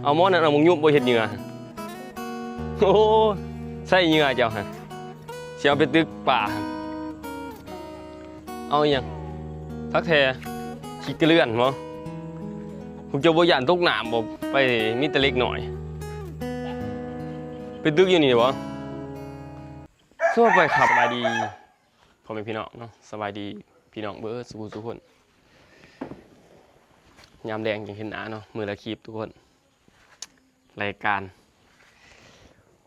ເອົາໝໍ້ນັ້ນເອົາໝາກຫຍຸບບໍ່ເຮັດເຫຍື່ອ. ໂອ້ ໃສ່ເຫຍື່ອເຈົ້າຫັ້ນ ຊິເອົາໄປຕຶກປາ. ເອົາອີ່ຫຍັງ? ຜັກແທ? ຂີ້ກະເລື່ອນບໍ? ພວກເຈົ້າບໍ່ຢ້ານຕົກນ້ຳບໍ? ໄປມີແຕ່ເດັກນ້ອຍ ໄປຕຶກຢູ່ນີ້ບໍ? ສະບາຍດີ ສະບາຍດີພໍ່ແມ່ພີ່ນ້ອງເນາະ, ສະບາຍດີພີ່ນ້ອງເບິດສູ່ຜູ້ສູ່ຄົນ. ຍາມແລງຈັ່ງເຫັນໜ້າເນາະ, ມື້ລະຄລິບທຸກຄົນ. ລາຍການ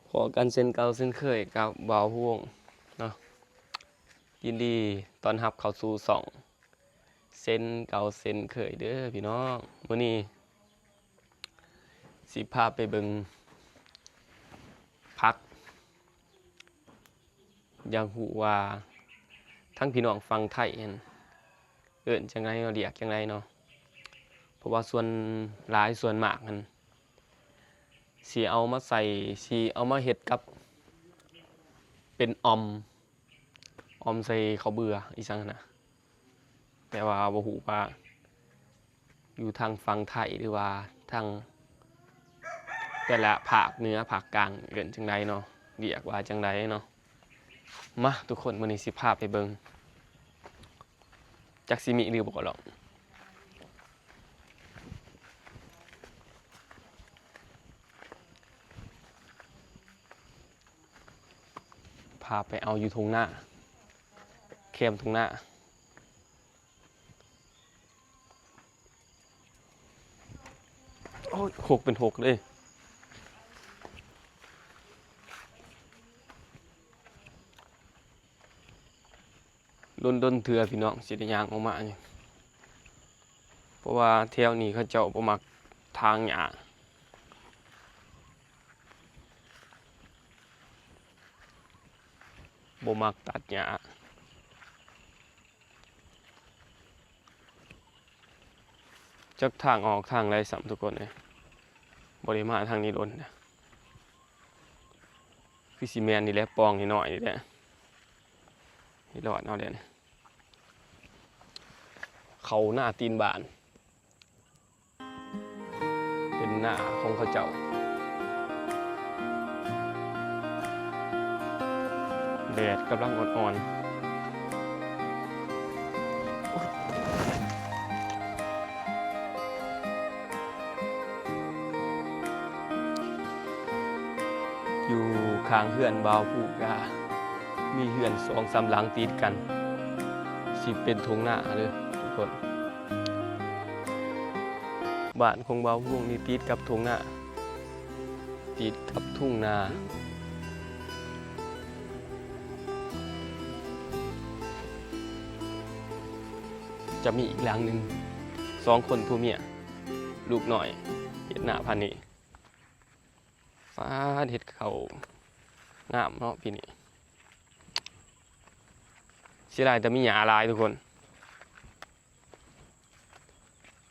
ພໍ້ກັນເຊັ່ນເກົ່າເຊັ່ນເຄີຍກັບບ່າວພວງເນາະ. ຍິນດີຕ້ອນຮັບເຂົ້າສູ່ຊ່ອງເຊັ່ນເກົ່າເຊັ່ນເຄີຍເດີພີ່ນ້ອງ. ມື້ນີ້ຊິພາໄປເບິ່ງຜັກ. ຢາກຮູ້ວ່າທາງພີ່ນ້ອງຝັ່ງໄທຫັ້ນເອີ້ນຈັ່ງໃດເນາະ, ລຽກຈັ່ງໃດເນາະ? ເພາະວ່າສ່ວນຫຼາຍສ່ວນມາກຫັ້ນຊິເອົາມາໃສ່ ຊິເອົາມາເຮັດກັບເປັນອ່ອມ ອ່ອມໃສ່ເຂົ້າເບືອອີ່ຫຍັງຫັ້ນນະ. ແຕ່ວ່າບໍ່ຮູ້ວ່າຢູ່ທາງຝັ່ງໄທ ຫຼືວ່າທາງແຕ່ລະພາກເໜືອພາກກາງເອີ້ນຈັ່ງໃດເນາະ, ລຽກວ່າຈັ່ງໃດເນາະ. ມາທຸກຄົນ, ມື້ນີ້ຊິພາໄປເບິ່ງ ຈັກຊິມີຫຼືບໍ່ລອກ. ພາໄປເອົາຢູ່ທົ່ງນາ, ແຄມທົ່ງນາ. ໂອ້ຍ ຫົກເປັນຫົກເດ້. ດົນໆເທື່ອພີ່ນ້ອງຊິໄດ້ຍ່າງອອກມານີ້, ເພາະວ່າແຖວນີ້ເຂົາເຈົ້າບໍ່ມັກຖາງຫຍ້າ, ບໍ່ມັກຕັດຫຍ້າ. ຈັກທາງອອກທາງໃດຊ້ຳທຸກຄົນເອີຍ, ບໍ່ໄດ້ມາທາງນີ້ດົນແລ້ວ. ຄືຊິແມ່ນນີ້ແຫຼະ, ປ່ອງນ້ອຍໆນີ້ແຫຼະ, ໃຫ້ລອດເອົາແຫຼະ. ເຂົ້ານາຕີນບ້ານ ເປັນນາຂອງເຂົາເຈົ້າ. ແດດກຳລັງອ່ອນໆ. ຢູ່ຂ້າງເຮືອນບ່າວພູກະມີເຮືອນສອງສາມຫຼັງຕິດກັນ, ຊິເປັນທົ່ງນາເດີທຸກຄົນ. ບ້ານຂອງບ່າວພວງນີ້ຕິດກັບທົ່ງນາ, ຕິດກັບທົ່ງນາ. ຈະມີອີກຫຼັງໜຶ່ງ, ສອງຄົນຜົວເມຍ, ລູກນ້ອຍເຮັດນາພັນນີ້. ປາດ ເຮັດເຂົ້າງາມເນາະປີນີ້. ເສຍດາຍແຕ່ມີຫຍ້າຫຼາຍທຸກຄົນ.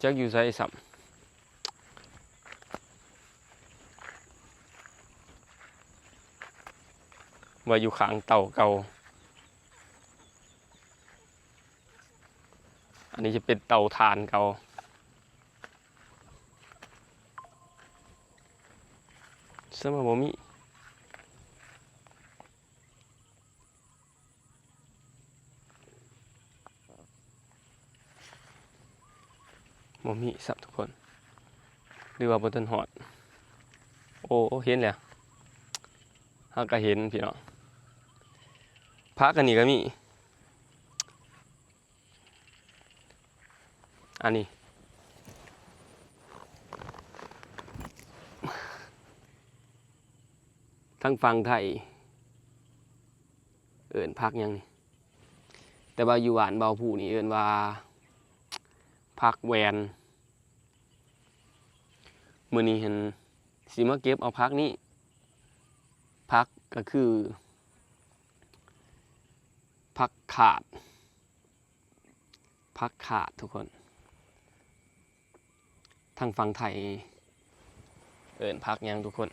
ຈັກຢູ່ໃສຊ້ຳ, ວ່າຢູ່ຂ້າງເຕົາເກົ່າ. ອັນນີ້ຈະເປັນເຕົາຖ່ານເກົ່າ. ສະມາບໍ່ມີ. ບໍ່ມີຊ້ຳທຸກຄົນ, ຫຼືວ່າບໍ່ທັນຮອດ? ໂອ້ ເຫັນແລ້ວ, ເຮົາກະເຫັນພີ່ນ້ອງ. ຜັກອັນນີ້ກະມີ. ອັນນີ້ ທາງຝັ່ງໄທເອີ້ນຜັກຫຍັງນີ້? ແຕ່ວ່າຢູ່ບ້ານເບົາພູນີ້ເອີ້ນວ່າຜັກແຫວນ. ມື້ນີ້ຫັ້ນຊິມາເກັບເອົາຜັກນີ້, ຜັກກະຄືຜັກຂາດ. ຜັກຂາດທຸກຄົນ, ທາງຝັ່ງໄທເອີ້ນຜັກຫຍັງທຸກຄົນ?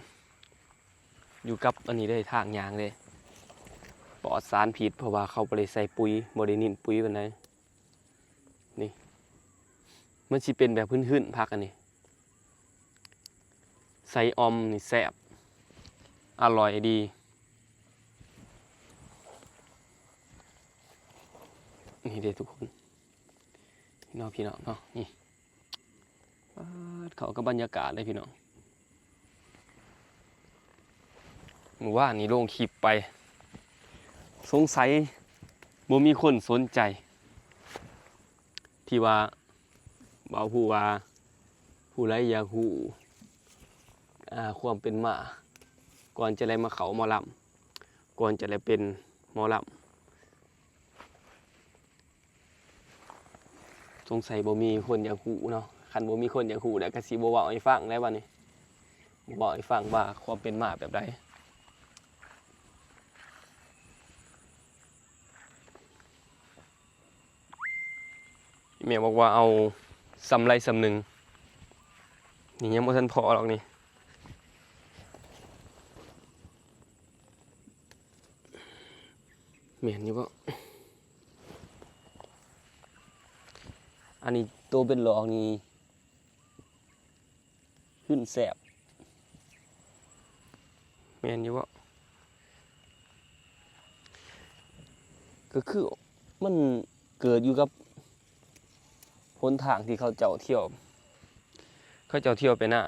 ຢູ່ກັບອັນນີ້ເດ້, ທາງຍ່າງເດ້, ປອດສານພິດ ເພາະວ່າເຂົາບໍ່ໄດ້ໃສ່ປຸຍ, ບໍ່ໄດ້ເນັ້ນປຸຍປານໃດ. ນີ້ ມັນຊິເປັນແບບຫຶ້ນໆ ຜັກອັນນີ້. ໃສ່ອ່ອມນີ້ແຊບ ອະລ່ອຍດີ. ນີ້ເດ້ທຸກຄົນ ເນາະ ພີ່ນ້ອງເນາະ ນີ້ ປາດ ເຂົ້າກັບບັນຍາກາດເລີຍພີ່ນ້ອງ. ມື້ວານນີ້ລົງຄລິບໄປ ສົງໄສບໍ່ມີຄົນສົນໃຈ ທີ່ວ່າ ເວົ້າຜູ້ວ່າ ຜູ້ໃດຢາກຮູ້ ອ່າ ຄວາມເປັນມາ ກ່ອນຈະໄດ້ມາເຂົ້າໝໍລຳ ກ່ອນຈະໄດ້ເປັນໝໍລຳ. ສົງໄສບໍ່ມີຄົນຢາກຮູ້ເນາະ ຄັນບໍ່ມີຄົນຢາກຮູ້ແລ້ວ ກໍຊິບໍ່ເວົ້າໃຫ້ຟັງແລ້ວບັດນີ້ ບໍ່ເວົ້າໃຫ້ຟັງວ່າຄວາມເປັນມາແບບໃດ. ແມ່ບອກວ່າເອົາສ່ຳໃດສ່ຳໜຶ່ງ ນີ້ຍັງບໍ່ທັນພໍດອກນີ້. ແມ່ນຢູ່ບໍ່? ອັນນີ້ໂຕເປັນຫຼອກນີ້ ຂຶ້ນແຊບ ແມ່ນຢູ່ບໍ່? ກໍຄືມັນເກີດຢູ່ກັບຫົນທາງທີ່ເຂົາເຈົ້າທ່ຽວ ເຂົາເຈົ້າທ່ຽວໄປນາ.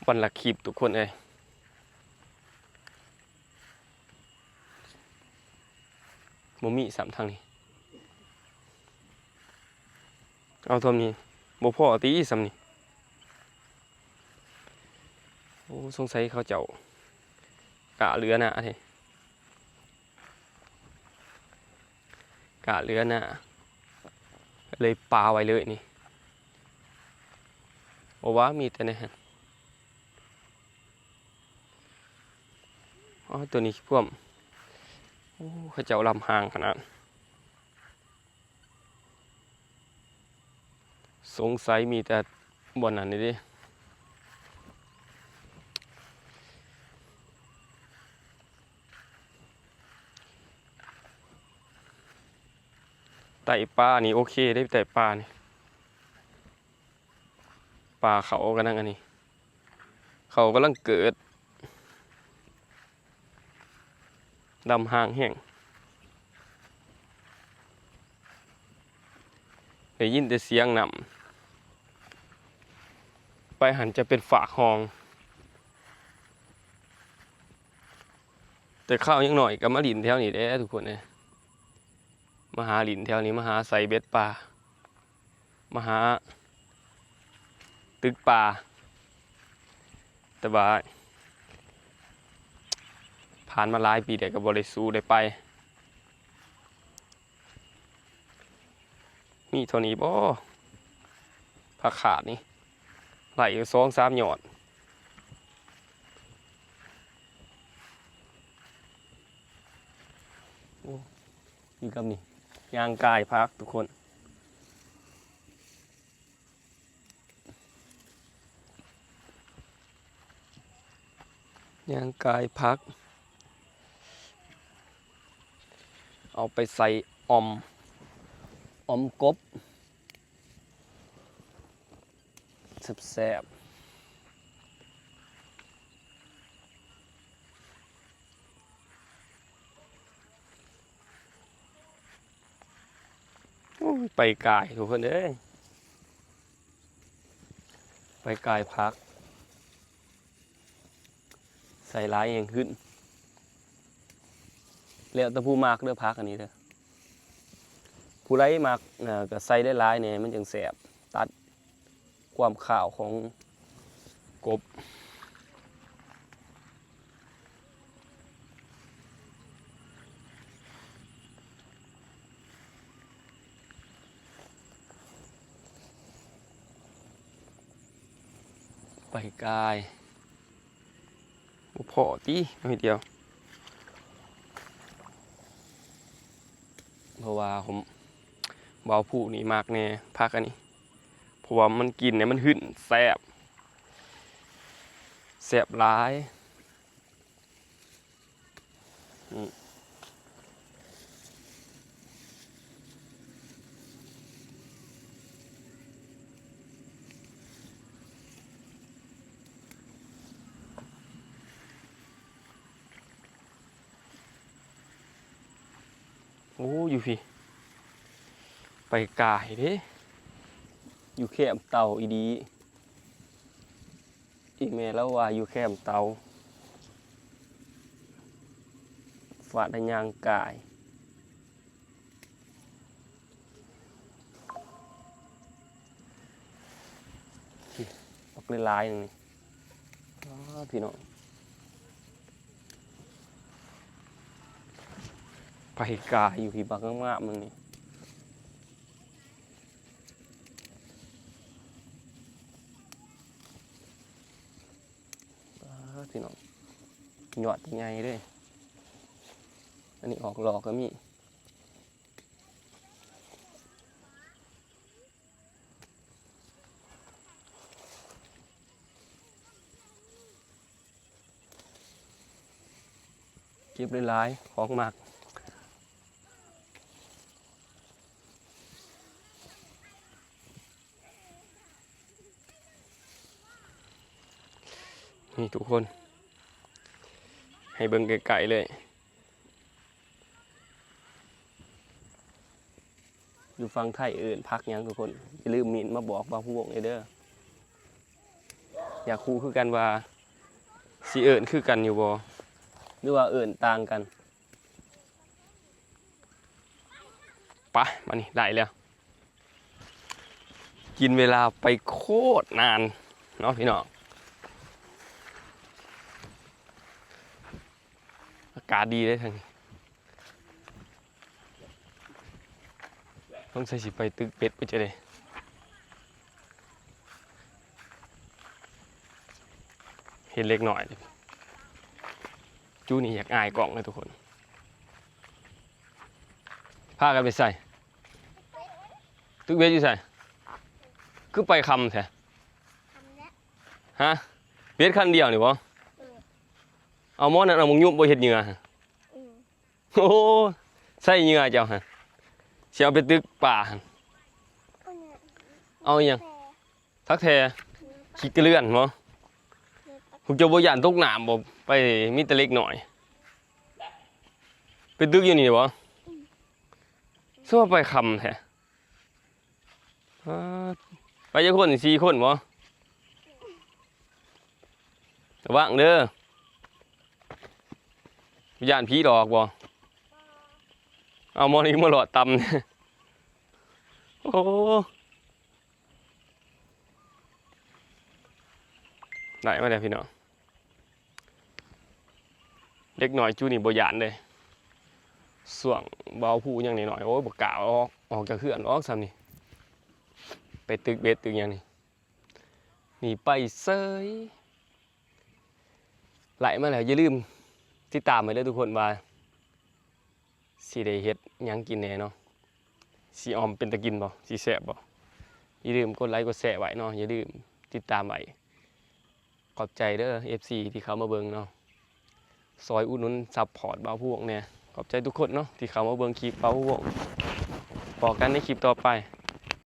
ວັນລະຄລິບທຸກຄົນເອີຍ ບໍ່ມີຊ້ຳທາງນີ້ ເອົາທົ່ວນີ້ ບໍ່ພໍຕິຊ້ຳນີ້. ໂອ້ ສົງໄສເຂົາເຈົ້າກະເຫຼືອໜ້າແທ້ ກະເຫຼືອໜ້າ ເລີຍປາໄວ້ເລີຍນີ້ ບໍ່ວ່າມີແຕ່ໃນຫັ້ນ. ອໍ ໂຕນີ້ພວມ ໂອ້ ເຂົາເຈົ້າລຳຫ່າງຂະໜາດ. ສົງໄສມີແຕ່ບ່ອນນັ້ນນີ້ເດ້ ໄຕ່ປານີ້ໂອເຄເດ້ ໄຕ່ປານີ້ ປາເຂົາກຳລັງອັນນີ້ ເຂົາກຳລັງເກີດ ດຳຫ່າງແຮງ ໄດ້ຍິນແຕ່ສຽງນ້ຳ ໄປຫັ້ນຈະເປັນຟາກຮ່ອງ. ແຕ່ຄາວຍັງນ້ອຍກໍມາຫຼິ້ນແຖວນີ້ແຫຼະທຸກຄົນເອີຍ ມາຫາຫຼິ້ນແຖວນີ້ ມາຫາໃສ່ເບັດປາ ມາຫາຕຶກປາ ແຕ່ວ່າຜ່ານມາຫຼາຍປີແລ້ວກໍບໍ່ໄດ້ສູ່ໄດ້ໄປ. ມີເທົ່ານີ້ບໍ່? ຜັກຂາດນີ້ໄລ່ຢູ່ສອງສາມຍອດ. ໂອ້ ຢູ່ກັບນີ້ ຍ່າງກາຍຜັກທຸກຄົນ. ຍ່າງກາຍຜັກ ເອົາໄປໃສ່ອ່ອມ ອ່ອມກົບ ແຊບໆ. ໂອ້ຍ ໄປກາຍທຸກຄົນເອີຍ ໄປກາຍຜັກ ໃສ່ຫຼາຍແຮງຂຶ້ນ ແລ້ວແຕ່ຜູ້ມັກເດີ ຜັກອັນນີ້ເດີ ຜູ້ໃດມັກ ເອີ ກໍໃສ່ຫຼາຍໆແດ່ ມັນຈັ່ງແຊບ ຕັດ ຄວາມຂາວຂອງກົບ ໄປກາຍ ບໍ່ພໍຕິໜ້ອຍດຽວ ເພາະວ່າຜົມ ບ່າວຜູ້ນີ້ມັກແດ່ຜັກອັນນີ້ ເພາະວ່າມັນກິນແລ້ວມັນຫຶ້ນແຊບ ແຊບຫຼາຍ. ນີ້ ອືມ ໂອ້ ຢູ່ພີ້ ໄປກາຍເດ້ ຢູ່ແຄມເຕົາອີ່ຫຼີ. ອີ່ແມ່ລາວວ່າຢູ່ແຄມເຕົາ ຟາດໃຫ້ຍ່າງກາຍ. ອອກຫຼາຍໆ ນີ້ ອ້າ ພີ່ນ້ອງ ໄປກາຍຢູ່ພີ້ ບັກງາມໆ ມັນນີ້. ອ້າ ພີ່ນ້ອງ ຍອດໃຫຍ່ເດ້. ອັນນີ້ອອກຫຼອກກໍມີ. ເກັບຫຼາຍໆ ຂອງມັກ. ນີ້ທຸກຄົນ ໃຫ້ເບິ່ງໃກ້ໆ ເລີຍ. ຢູ່ຝັ່ງໄທເອີ້ນຜັກຫຍັງທຸກຄົນ? ຢ່າລືມເມັ້ນມາບອກບ່າວພວງແດ່ເດີ. ຢາກຮູ້ຄືກັນວ່າຊິເອີ້ນຄືກັນຢູ່ບໍ່ ຫຼືວ່າເອີ້ນຕ່າງກັນ? ໄປ ມານີ້ ໄດ້ແລ້ວ. ກິນເວລາໄປໂຄດນານເນາະພີ່ນ້ອງ. ອາກາດດີເດ້ທາງນີ້. ສົງໄສຊິໄປຕຶກເບັດໄປຈັ່ງໃດ ເຫັນເລັກນ້ອຍ. ຈູນີ້ຢາກອາຍກ້ອງເລີຍທຸກຄົນ. ພາກັນໄປໃສ? ຕຶກເບັດຢູ່ໃສ? ຄືໄປຄ່ຳແທ້? ຮະ? ເບັດຄັນດຽວນີ້ບໍ່? ເອົາໝໍນັ້ນ ເອົາໝົກຍຸບບໍ່ເຮັດເຫຍື່ອ. ໂອ້ ໃສ່ເຫຍື່ອເຈົ້າຫັ້ນ ຊິເອົາໄປຕຶກປາຫັ້ນ. ເອົາຫຍັງ? ທັກແທ້. ຂີ້ກະເລື່ອນບໍ່? ພວກເຈົ້າບໍ່ຢ້ານຕົກນ້ຳບໍ່? ໄປ ມີແຕ່ເລັກນ້ອຍ ໄປຕຶກຢູ່ນີ້ບໍ່? ສ່ວນໄປຄ່ຳແທ້. ປາດ ໄປຈັກຄົນ? ສີ່ຄົນບໍ່? ລະວັງເດີ ຢ້ານຜີຫຼອກບໍ່? ເອົາໝໍນີ້ມາຫຼອດຕ່ຳ. ໂອ້ ໄດ້ມາແລ້ວພີ່ນ້ອງ. ເດັກນ້ອຍຈຸນີ້ບໍ່ຢ້ານເດ້. ຊ່ວງບ່າວພູຍັງນ້ອຍໆ ໂອ້ຍ ບໍ່ກ້າອອກ ອອກຈາກເຮືອນດອກຊ່ຳນີ້ ໄປຕຶກເບັດຕຶກຫຍັງນີ້ ໜີໄປເສີຍ. ໄລ່ມາແລ້ວ ຢ່າລືມຕິດຕາມໄວ້ເດີທຸກຄົນວ່າ ຊິໄດ້ເຮັດຫຍັງກິນແດ່ເນາະ ຊິອ່ອມເປັນຕາກິນບໍ່ ຊິແຊບບໍ່? ຢ່າລືມກົດໄລກົດແຊໄວ້ເນາະ ຢ່າລືມຕິດຕາມໄວ້. ຂອບໃຈເດີ ເອັຟຊີ ທີ່ເຂົ້າມາເບິ່ງເນາະ ຊ່ອຍອຸດໜູນຊັບພອດບ່າວພວງແດ່. ຂອບໃຈທຸກຄົນເນາະ ທີ່ເຂົ້າມາເບິ່ງຄລິບບ່າວພວງ. ພໍ້ກັນໃນຄລິບຕໍ່ໄປ.